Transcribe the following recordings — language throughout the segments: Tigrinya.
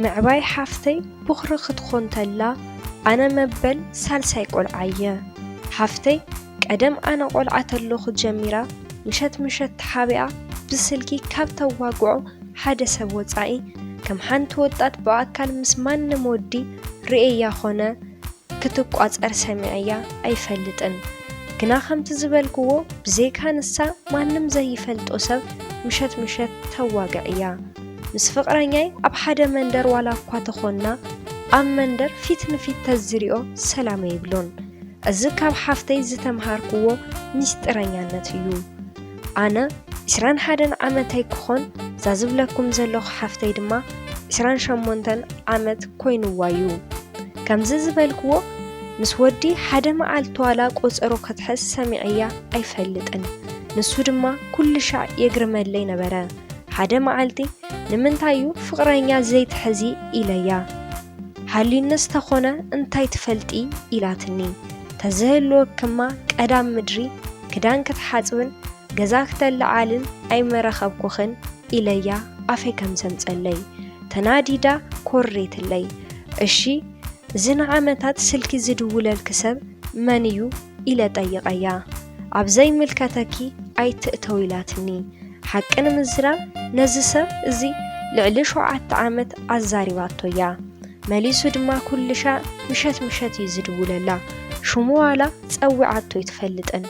ምዕባይ ሓፍተይ ቦኽሪ ክትኾን ተላ፣ ኣነ መበል ሳልሳይ ቆልዓ እየ። ሓፍተይ ቀደም ኣነ ቆልዓ ተለኹ ጀሚራ፣ ምሸት ምሸት ተሓቢኣ ብስልኪ ካብ ተዋግዖ ሓደ ሰብ ወጻኢ፣ ከም ሓንቲ ወጣት ብኣካል ምስ ማንም ወዲ ርእየያ ኾነ ክትቋጸር ሰሚዐያ ኣይፈልጥን። ግና ከምቲ ዝበልክዎ፣ ብዘይካ ንሳ ማንም ዘይፈልጦ ሰብ ምሸት ምሸት ተዋግዕ እያ። ምስ ፍቕረኛይ ኣብ ሓደ መንደር ዋላ እኳ ተኾንና፣ ኣብ መንደር ፊት ንፊት ተዝሪኦ ሰላም ኣይብሎን። እዚ ካብ ሓፍተይ ዝተምሃርክዎ ሚስጥረኛነት እዩ። ኣነ ዕስራን ሓደን ዓመተይ ክኾን፣ እዛ ዝብለኩም ዘለኹ ሓፍተይ ድማ ዕስራን ሸሞንተን ዓመት ኮይንዋ እዩ። ከምዚ ዝበልክዎ፣ ምስ ወዲ ሓደ መዓልቲ ዋላ ቆጸሮ ክትሕዝ ሰሚዐያ ኣይፈልጥን። ንሱ ድማ ኩሉ ሻዕ የግርመለይ ነበረ። ሓደ መዓልቲ፣ "ንምንታይ እዩ ፍቕረኛ ዘይትሕዚ?" ኢለያ። "ሃልዩንስ ተኾነ እንታይ ትፈልጢ?" ኢላትኒ። "ተዝህልወክማ ቀዳም ምድሪ ክዳን ክትሓጽብን ገዛ ክተለዓልን ኣይመረኸብኩኽን" ኢለያ ኣፈይ ከም ዘምጸለይ። ተናዲዳ ኮሬትለይ። "እሺ፣ እዚ ንዓመታት ስልኪ ዝድውለልኪ ሰብ መን እዩ?" ኢለ ጠይቐያ። "ኣብ ዘይምልከተኪ ኣይትእተው" ኢላትኒ። ሓቂ ንምዝራብ ነዚ ሰብ እዚ ልዕሊ ሸውዓተ ዓመት ኣዛሪባቶ እያ። መሊሱ ድማ ኩሉ ሻዕ ምሸት ምሸት እዩ ዝድውለላ። ሽሙ ዋላ ጸዊዓቶ ኣይትፈልጥን።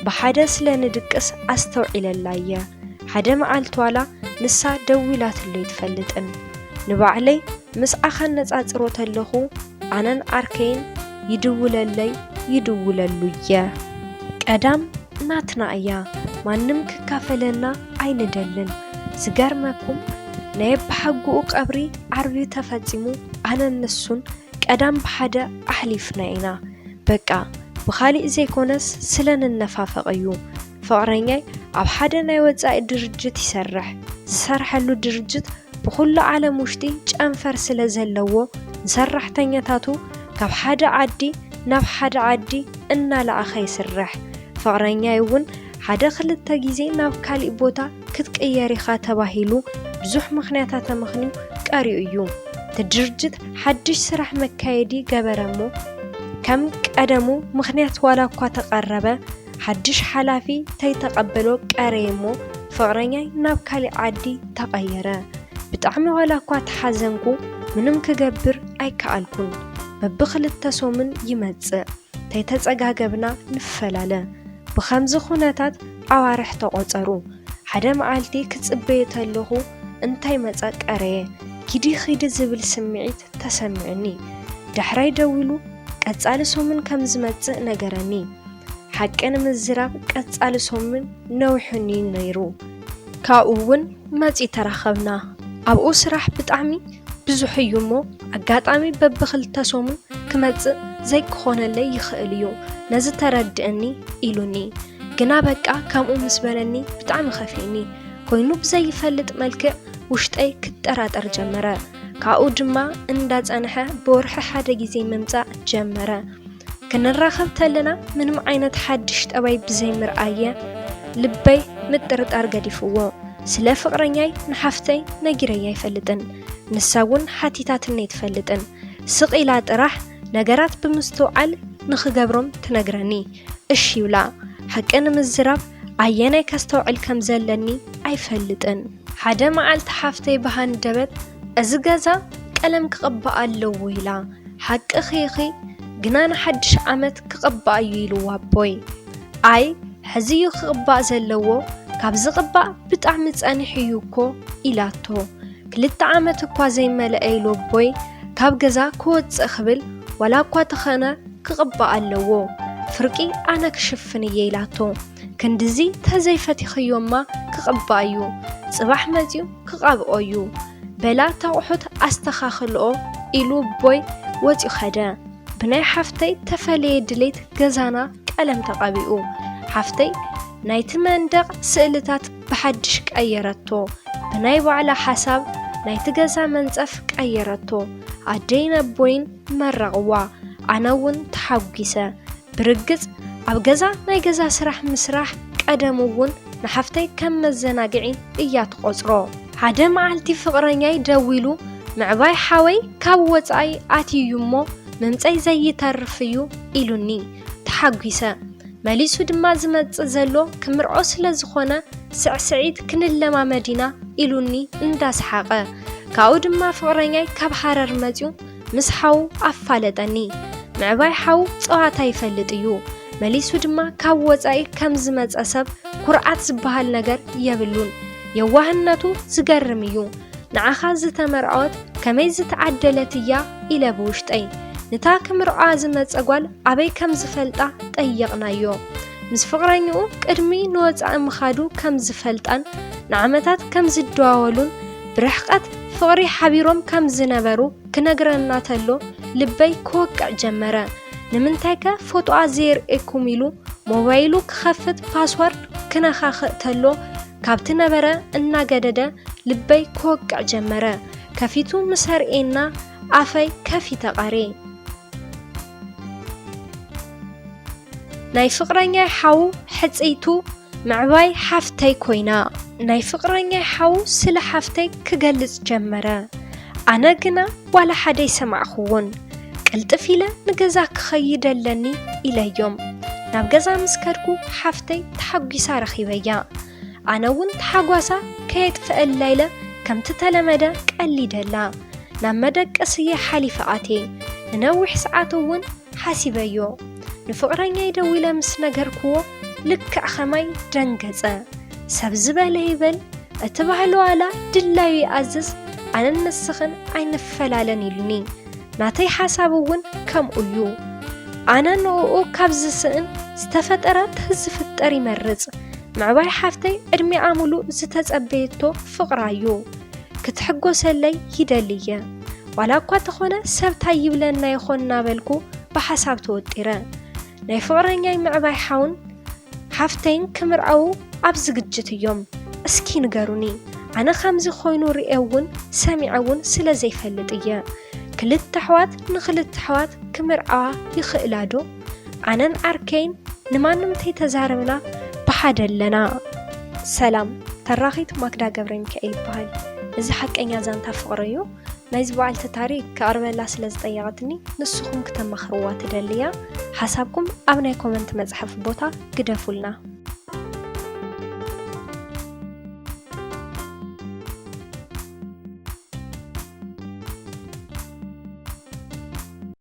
ብሓደ ስለ ንድቅስ ኣስተውዒለላ እየ። ሓደ መዓልቲ ዋላ ንሳ ደዊላትሉ ኣይትፈልጥን። ንባዕለይ ምስኣ ከነጻጽሮ ተለኹ፣ ኣነን ዓርከይን ይድውለለይ ይድውለሉ እየ። ቀዳም ናትና እያ፣ ማንም ክካፈለና ኣይንደልን። ዝገርመኩም፣ ናይ ኣባሓጎኡ ቀብሪ ዓርቢ ተፈጺሙ፣ ኣነን ንሱን ቀዳም ብሓደ ኣሕሊፍና ኢና። በቃ፣ ብኻሊእ ዘይኮነስ ስለ ንነፋፈቕ እዩ። ፍቕረኛይ ኣብ ሓደ ናይ ወጻኢ ድርጅት ይሰርሕ። ዝሰርሐሉ ድርጅት ብኹሉ ዓለም ውሽጢ ጨንፈር ስለ ዘለዎ፣ ንሰራሕተኛታቱ ካብ ሓደ ዓዲ ናብ ሓደ ዓዲ እናለኣኸ ይስርሕ። ፍቕረኛይ እውን ሓደ ክልተ ግዜ ናብ ካሊእ ቦታ ክትቅየር ኢኻ ተባሂሉ ብዙሕ ምኽንያታት ተመኽንዩ ቀሪኡ እዩ። እቲ ድርጅት ሓድሽ ስራሕ መካየዲ ገበረ እሞ፣ ከም ቀደሙ ምኽንያት ዋላ እኳ ተቐረበ፣ ሓድሽ ሓላፊ ተይተቐበሎ ቀረየ እሞ፣ ፍቕረኛይ ናብ ካሊእ ዓዲ ተቐየረ። ብጣዕሚ ዋላ እኳ ተሓዘንኩ፣ ምንም ክገብር ኣይከኣልኩን። በብኽልተ ሰሙን ይመጽእ። ተይተጸጋገብና ንፈላለ። ብኸምዚ ኩነታት ኣዋርሕ ተቖጸሩ። ሓደ መዓልቲ ክጽበዮ ተለኹ እንታይ መጸ ቀረየ። ኪዲ ኺዲ ዝብል ስምዒት ተሰሚዑኒ። ዳሕራይ ደዊሉ ቀጻሊ ሰሙን ከም ዝመጽእ ነገረኒ። ሓቂ ንምዝራብ ቀጻሊ ሰሙን ነዊሑኒ ነይሩ። ካብኡ እውን መጺኡ ተራኸብና። ኣብኡ ስራሕ ብጣዕሚ ብዙሕ እዩ እሞ፣ ኣጋጣሚ በብኽልተ ሰሙን ክመጽእ ዘይክኾነለይ ይኽእል እዩ፣ ነዚ ተረድእኒ ኢሉኒ። ግና በቃ ከምኡ ምስ በለኒ ብጣዕሚ ከፊእኒ። ኮይኑ ብዘይፈልጥ መልክዕ ውሽጠይ ክጠራጠር ጀመረ። ካብኡ ድማ እንዳጸንሐ ብወርሒ ሓደ ግዜ ምምጻእ ጀመረ። ክንራኸብ ተለና ምንም ዓይነት ሓድሽ ጠባይ ብዘይምርኣየ ልበይ ምጥርጣር ገዲፍዎ። ስለ ፍቕረኛይ ንሓፍተይ ነጊረያ ኣይፈልጥን። ንሳ እውን ሓቲታትኒ ኣይትፈልጥን። ስቕ ኢላ ጥራሕ ነገራት ብምስትውዓል ንኽገብሮም ትነግረኒ። እሺ ይብላ። ሓቂ ንምዝራብ ኣየናይ ከስተውዕል ከም ዘለኒ ኣይፈልጥን። ሓደ መዓልቲ ሓፍተይ ብሃንደበት፣ "እዚ ገዛ ቀለም ክቕባእ ኣለዎ" ኢላ። "ሓቅኺ ኢኺ፣ ግና ንሓድሽ ዓመት ክቕባእ እዩ" ኢልዋ ኣቦይ። "ኣይ፣ ሕዚ እዩ ክቕባእ ዘለዎ፣ ካብ ዝቕባእ ብጣዕሚ ጸኒሑ እዩ እኮ" ኢላቶ። "ክልተ ዓመት እኳ ዘይመልአ" ኢሉ ኣቦይ ካብ ገዛ ክወጽእ ክብል፣ "ዋላ እኳ ተኸነ ክቕባእ ኣለዎ፣ ፍርቂ ኣነ ክሽፍን እየ" ኢላቶ። "ክንድዚ ተዘይፈቲኽዮማ ክቕባእ እዩ፣ ጽባሕ መጺኡ ክቐብኦ እዩ" በላ። እታ ኣቑሑት ኣስተኻኽልኦ ኢሉ ኣቦይ ወጺኡ ኸደ። ብናይ ሓፍተይ ተፈለየ ድሌት ገዛና ቀለም ተቐቢኡ። ሓፍተይ ናይቲ መንደቕ ስእልታት ብሓድሽ ቀየረቶ። ብናይ ባዕላ ሓሳብ ናይቲ ገዛ መንጸፍ ቀየረቶ። ኣደይን ኣቦይን መረቕዋ። ኣነ እውን ተሓጒሰ። ብርግጽ ኣብ ገዛ ናይ ገዛ ስራሕ ምስራሕ ቀደም እውን ንሓፍተይ ከም መዘናግዒ እያ ትቖጽሮ። ሓደ መዓልቲ ፍቕረኛይ ደዊሉ፣ ምዕባይ ሓወይ ካብ ወጻኢ ኣትዩ እሞ ምምጸይ ዘይተርፍ እዩ ኢሉኒ። ተሓጒሰ። መሊሱ ድማ ዝመጽእ ዘሎ ክምርዖ ስለ ዝኾነ ስዕስዒት ክንለማመድ ኢና ኢሉኒ እንዳሰሓቐ። ካብኡ ድማ ፍቕረኛይ ካብ ሃረር መጺኡ ምስ ሓዉ ኣፋለጠኒ። ምዕባይ ሓዉ ጸዋታ ይፈልጥ እዩ። መሊሱ ድማ ካብ ወጻኢ ከም ዝመጸ ሰብ ኩርዓት ዝበሃል ነገር የብሉን። የዋህነቱ ዝገርም እዩ። ንዓኻ ዝተመርዐወት ከመይ ዝተዓደለት እያ ኢለ ብውሽጠይ። ንታ ክምርዖ ዝመጸ ጓል ኣበይ ከም ዝፈልጣ ጠየቕናዮ። ምስ ፍቕረኝኡ ቅድሚ ንወጻኢ ምኻዱ ከም ዝፈልጣን ንዓመታት ከም ዝደዋወሉን ብርሕቀት ፍቕሪ ሓቢሮም ከም ዝነበሩ ክነግረና ተሎ ልበይ ክወቅዕ ጀመረ። ንምንታይከ ፎቶኣ ዘየርእየኩም ኢሉ ሞባይሉ ክኸፍት ፓስወርድ ክነኻኽእ ተሎ ካብቲ ነበረ እናገደደ ልበይ ክወቅዕ ጀመረ። ከፊቱ ምስ ኣርእየና ኣፈይ ከፊተ ቀርየ። ናይ ፍቕረኛይ ሓው ሕጽይቱ ምዕባይ ሓፍተይ ኮይና። ናይ ፍቕረኛይ ሓው ስለ ሓፍተይ ክገልጽ ጀመረ። ኣነ ግና ዋላ ሓደ ኣይሰማዕኩዎን። ቅልጥፍ ኢለ ንገዛ ክኸይድ ኣለኒ ኢለዮም። ናብ ገዛ ምስ ከድኩ ሓፍተይ ተሓጒሳ ረኺበያ። ኣነ እውን ተሓጓሳ ከየጥፍአላ ኢለ ከምቲ ተለመደ ቀሊደላ። ናብ መደቀስየ ሓሊፈ ኣትየ። ንነዊሕ ሰዓት እውን ሓሲበዮ። ንፍቕረኛይ ደዊለ ምስ ነገርክዎ ልክዕ ኸማይ ደንገጸ። ሰብ ዝበለ ይበል፣ እቲ ባህሊ ዋላ ድላዩ ይኣዝዝ፣ ኣነን ንስኽን ኣይንፈላለን ኢሉኒ። ናተይ ሓሳብ እውን ከምኡ እዩ። ኣነ ንእኡ ካብ ዝስእን ዝተፈጠረ ተዝፍጠር ይመርጽ። ምዕባይ ሓፍተይ ዕድሚኣ ሙሉእ ዝተጸበየቶ ፍቕራ እዩ። ክትሕጎሰለይ ይደሊ እየ። ዋላ እኳ ተኾነ ሰብ ታይ ይብለና ይኾን እናበልኩ ብሓሳብ ተወጢረ። ናይ ፍቕረኛይ ምዕባይ ሓውን ሓፍተይን ክምርዐዉ ኣብ ዝግጅት እዮም። እስኪ ንገሩኒ፣ ኣነ ከምዚ ኮይኑ ርእየ እውን ሰሚዐ እውን ስለ ዘይፈልጥ እየ። ክልተ ኣሕዋት ንኽልተ ኣሕዋት ክምርዐዋ ይኽእላ ዶ? ኣነን ዓርከይን ንማንም ተይተዛረብና ብሓደ ኣለና። ሰላም፣ ተራኺት ማክዳ ገብረ ሚካኤል ይበሃል። እዚ ሓቀኛ ዛንታ ፍቕሪ እዩ። ናይዚ በዓልቲ ታሪክ ከቕርበላ ስለ ዝጠየቐትኒ ንስኹም ክተማኽርዋ ትደሊ እያ። ሓሳብኩም ኣብ ናይ ኮመንት መጽሓፊ ቦታ ግደፉልና።